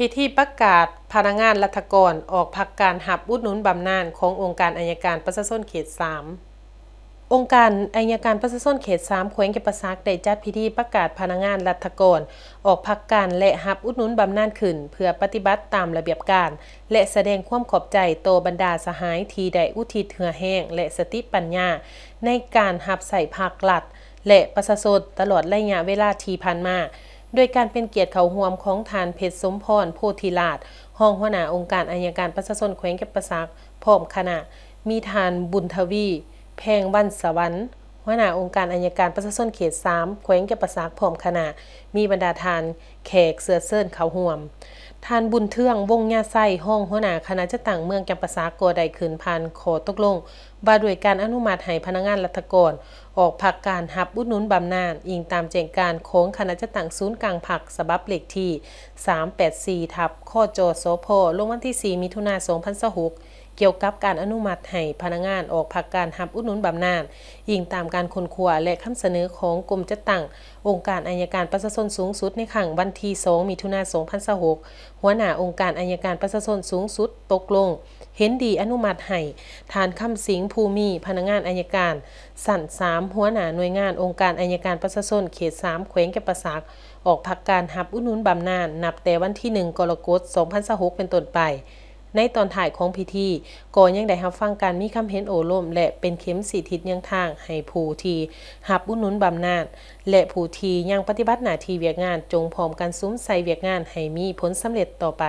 ພິທີປະກາດພະນັກງານລັດຖະກອນອອກພັກການຮັບອຸດໜູນບຳນານຂອງອົງການໄອຍະການປະຊາຊົນເຂດສາມ. ອົງການໄອຍະການປະຊາຊົນເຂດສາມ ແຂວງຈຳປາສັກ ໄດ້ຈັດພິທີປະກາດພະນັກງານລັດຖະກອນອອກພັກການ ແລະ ຮັບອຸດໜູນບຳນານຂຶ້ນ ເພື່ອປະຕິບັດຕາມລະບຽບການ ແລະ ສະແດງຄວາມຂອບໃຈຕໍ່ບັນດາສະຫາຍທີ່ໄດ້ອຸທິດເຫື່ອແຮງ ແລະ ສະຕິປັນຍາໃນການຮັບໃຊ້ພັກລັດ ແລະ ປະຊາຊົນຕະຫຼອດໄລຍະເວລາທີ່ຜ່ານມາ, ໂດຍການເປັນກຽດເຂົ້າຮ່ວມຂອງທ່ານ ເພັດສົມພອນ ໂພທິລາດ ຮອງຫົວໜ້າອົງການໄອຍະການປະຊາຊົນແຂວງຈຳປາສັກ ພ້ອມຄະນະ, ມີທ່ານ ບຸນທະວີ ແພງວັນສະຫວັນ ຫົວໜ້າອົງການໄອຍະການປະຊາຊົນເຂດສາມ ແຂວງຈຳປາສັກ ພ້ອມຄະນະ, ມີບັນດາທ່ານແຂກເຊື້ອເຊີນເຂົ້າຮ່ວມ. ທ່ານ ບຸນເທືອງ ວົງຍາໄຊ ຮອງຫົວໜ້າຄະນະຈັດຕັ້ງເມືອງຈຳປາສັກ ກໍໄດ້ຂຶ້ນຜ່ານຂໍ້ຕົກລົງວ່າດ້ວຍການອະນຸມັດໃຫ້ພະນັກງານລັດຖະກອນອອກພັກການຮັບອຸດໜູນບຳນານ, ອີງຕາມແຈ້ງການຂອງຄະນະຈັດຕັ້ງສູນກາງພັກ ສະບັບເລກທີສາມແປດສີ່ ທັບ ຄຈສພ ລົງວັນທີສີ່ ມິຖຸນາ ສອງພັນຊາວຫົກ ກ່ຽວກັບການອະນຸມັດໃຫ້ພະນັກງານອອກພັກການຮັບອຸດໜູນບຳນານ, ອີງຕາມການຄົ້ນຄວ້າ ແລະ ຄຳສະເໜີຂອງກົມຈັດຕັ້ງອົງການໄອຍະການປະຊາຊົນສູງສຸດ ໃນຄັ້ງວັນທີສອງ ມິຖຸນາ ສອງພັນຊາວຫົກ, ຫົວໜ້າອົງການໄອຍະການປະຊາຊົນສູງສຸດຕົກລົງເຫັນດີອະນຸມັດໃຫ້ທ່ານ ຄຳສິງ ພູມີ ພະນັກງານໄອຍະການຊັ້ນສາມ ຫົວໜ້າໜ່ວຍງານອົງການໄອຍະການປະຊາຊົນເຂດສາມ ແຂວງຈຳປາສັກ ອອກພັກການຮັບອຸດໜູນບຳນານ ນັບແຕ່ວັນທີໜຶ່ງ ກໍລະກົດ ສອງພັນຊາວຫົກ ເປັນຕົ້ນໄປ. ໃນຕອນທ້າຍຂອງພິທີ ກໍຍັງໄດ້ຮັບຟັງການມີຄຳເຫັນໂອ້ລົມ ແລະ ເປັນເຂັມຊີ້ທິດແຍງທາງໃຫ້ຜູ້ທີ່ຮັບອຸດໜູນບຳນານ ແລະ ຜູ້ທີ່ຍັງປະຕິບັດໜ້າທີ່ວຽກງານ ຈົ່ງພ້ອມກັນສຸມໃສ່ວຽກງານໃຫ້ມີຜົນສຳເລັດຕໍ່ໄປ.